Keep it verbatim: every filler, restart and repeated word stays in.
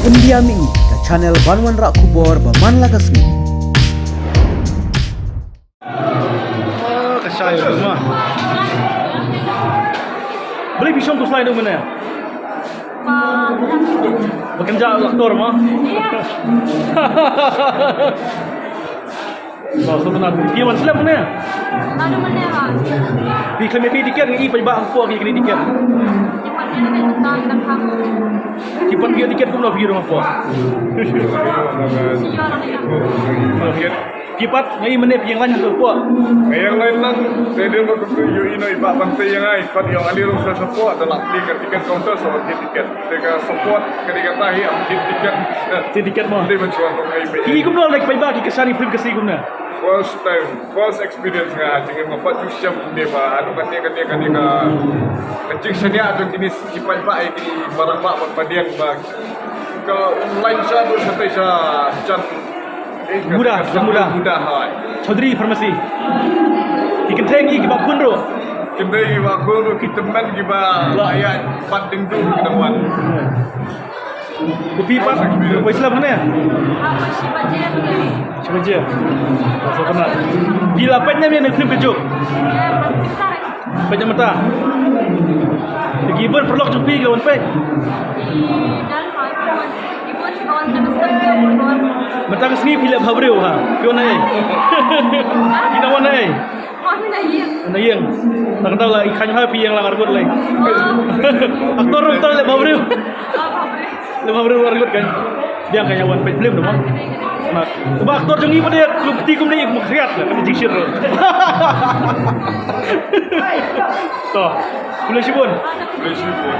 India Mih, ka channel ban wanrah khubor ba man la ka sngi. Ka shai ma. Beli bisong tu selain tu mana? Ba kynja aktor ma. Ba so na ki wan slem ne. Anu mana ha? Bi khlem ki tiket ngi pai ba ko ki tiket. Ki pat ki tiket kum na phi rong ko. Ki pat ngi mane pi yang lain tu ko. Yang lain lang, saya dia mau tu yo ino iba bantai yang ai, iba yang ali rong sa support dalam beli tiket counter sama tiket. Teka support ka dei kata hi am kit tiket. Ti tiket mo. Dei ban chuan tong ai. Ki kumno lek pai ba ki ka shani film ka si kumno? First time, first experience nga jingim nga pat ju shem kumne ba anu kane kane kane ka ka jingshaniah jong kine ki pai ba ai ki barang ba ban padiang ba ka line sha tu sha tai sha jan. Muda, jan muda. Muda hai. Chaudhary Pharmacy. Ki kynthei ngi ki ba khun ruh. Kynthei ki ba khun ruh ki tymmen ki ba la ïa pat ding tu ki dang wan. Kopi pat, poi slem ne? Shi baje. Sa pernah. Phi la peit ne ïa ne film Kejut? Peit mynta. Ki bun paralok jong phi ki la wan peit. Mynta ka sngi phi leh bhabriew ha. Phi wan ei? Phi nang wan ei? Na ïeng. Tang da la i khan ha phi ïeng lang arngut lei. Aktor ruh tang leh bhabriew. Leh bhabriew arngut kan. Biang kan ïa wan peit film tu mo. Na, ba aktor jong ngi ba dei klub kti kumne i kum khriat la kan jingshit ruh. To. Khublei shibun. Khublei shibun.